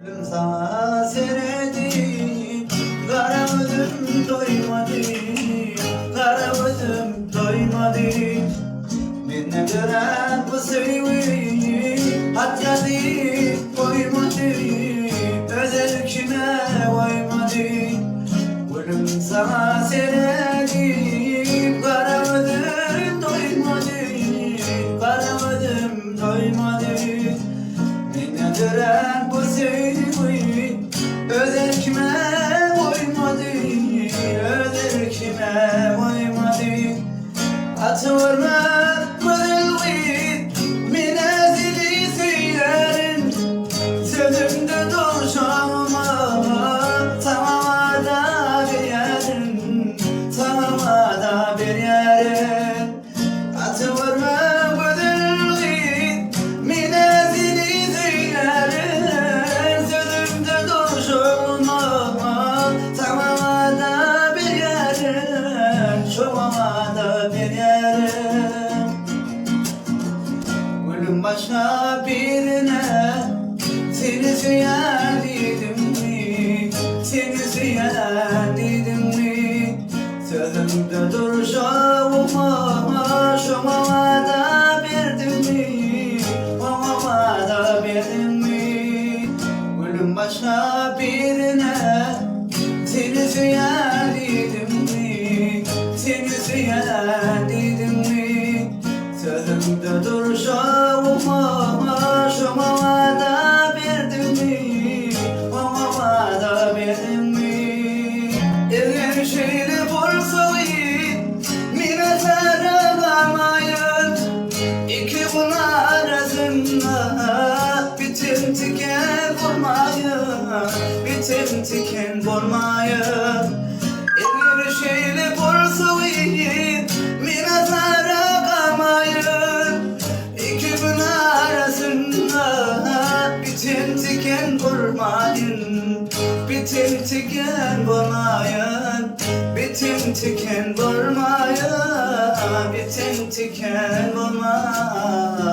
Saňa seredip, gara gözüm doýmady, Gara gözüm doýmady. Mende dörän bu söýgi hat ýazyp goýmady, Öz erkine goýmady. Gülüm saňa seredip, gara gözüm doýmady, Gara gözüm doýmady. Mende dörän bu söýgi öz erkime goýmady, Öz erkime goýmady. Gaty görme gözel gyz, men-ä seni söýýärin. Sözümde durşagyma saňa wada berýärin, Saňa wada berýärin. Gaty görme gözel gyz, men-ä seni söýýärin. Sözümde durşagyma saňa wada berýärin, Şoňa wada berýärin. Gülüm başga birine seni söýen diýdimmi, Seni söýen diýdimmi? Sözümde durşagyma şoňa wada berdimmi, Oňa wada berdimmi? Gülüm başga birine seni söýen diýdimmi, Seni söýen diýdimmi? Sözümde durşagyma şoňa wada berdimmi, Oňa wada berdimmi? Eger şeýle bolsa gyz, men-ä sara barmaýyn. Iki gün arasynda bitin tiken bolmaýyn, Bitin tiken bolmaýyn. Eger şeýle bolsa gyz, men-ä sara barmaýyn. Iki gün arasynda bitin tiken bolmaýyn, Bitin tiken bolmaýyn, Bitin tiken bolmaýyn, Bitin tiken bolmaýyn.